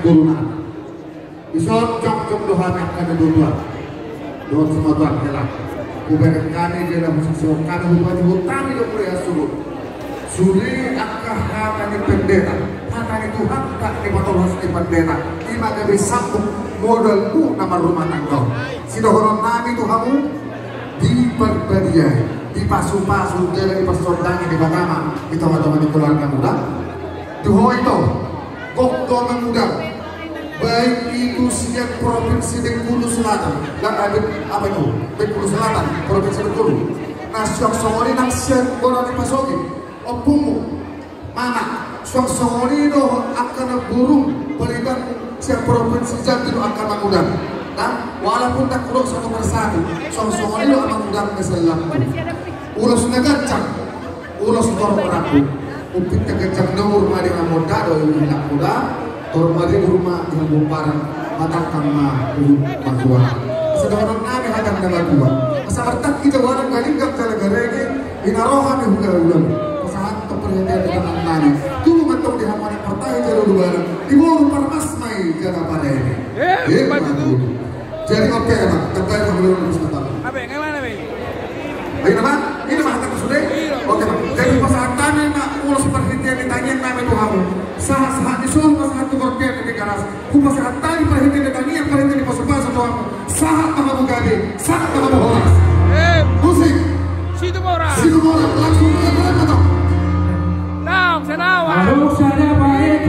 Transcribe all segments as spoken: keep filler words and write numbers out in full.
Turunan. Dison jongjong do hami angka na dua-dua. Dohot simatuan hela. Hubereng hami jala husasehon hami, hupajuhut hami do mula i hasurut. Sude angka hata ni pendeta, hata ni Tuhanta na dipatolhas ni pendeta, i ma gabe sambung modalmu na marrumah tangga on. Sidohonon nami tu hamu, diparbadia, dipasupasu jala dipasondangi Debata ma di tongatonga ni keluargamu da. Tu ho ito, gok do mangudang, baik itu sian Provinsi Bengkulu Selatan, dan ada apa itu, Bengkulu Selatan, Provinsi Bengkulu. Nah, suang songon i nang sian bona ni pasogi, ompungmu, mama, suang songon i do angka na burung pariban sian Provinsi Jambi do angka mangudang. Nah, walaupun tak kurang satu persatu, suang songon i do mangudang na sian lambung. Ulos na ganjang, ulos torop marangkup. Umpit na ganjang na umur ma di hamu da, do i di hamu da. Torop ma di umur ma di hamu parang, matangkang ma uhum martua. Sidohonon nami hata ni natuatua. Asa martangki jawaran galinggang jala garege, ina roha ni hula-hula. Pasahat tu perhatian di tangan nami. Tubu mantong di hamu anak partahi jala ulubaran. Di boru parmas ma i jala pareme. Eh, eh, bagus. Jadi oke, Bang. Terbaik, Bang, belum, Bang. Apa, yang mana, Bang? Ayo, Bang. Ini, Bang, tak sudah. Iya. Oke, Bang. Jadi pasahat nami ma ulos parhitean ni tangiang nami tu hamu. Sahat-sahat ni solu, pasahat tu korpian di garas. Hupasahat hami parhitean ni tangiang, parhitean ni pasupasu tu hamu. Sahat ma hamu gabe, sahat ma hamu horas. Eh. Musik. Situmorang. Situmorang. Langsung ke mana, Bang? Naung, sanawa. Harus ada baik.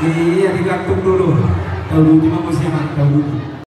Iya, digantung dulu. Tahu dulu, cuma masih aman, tahu dulu.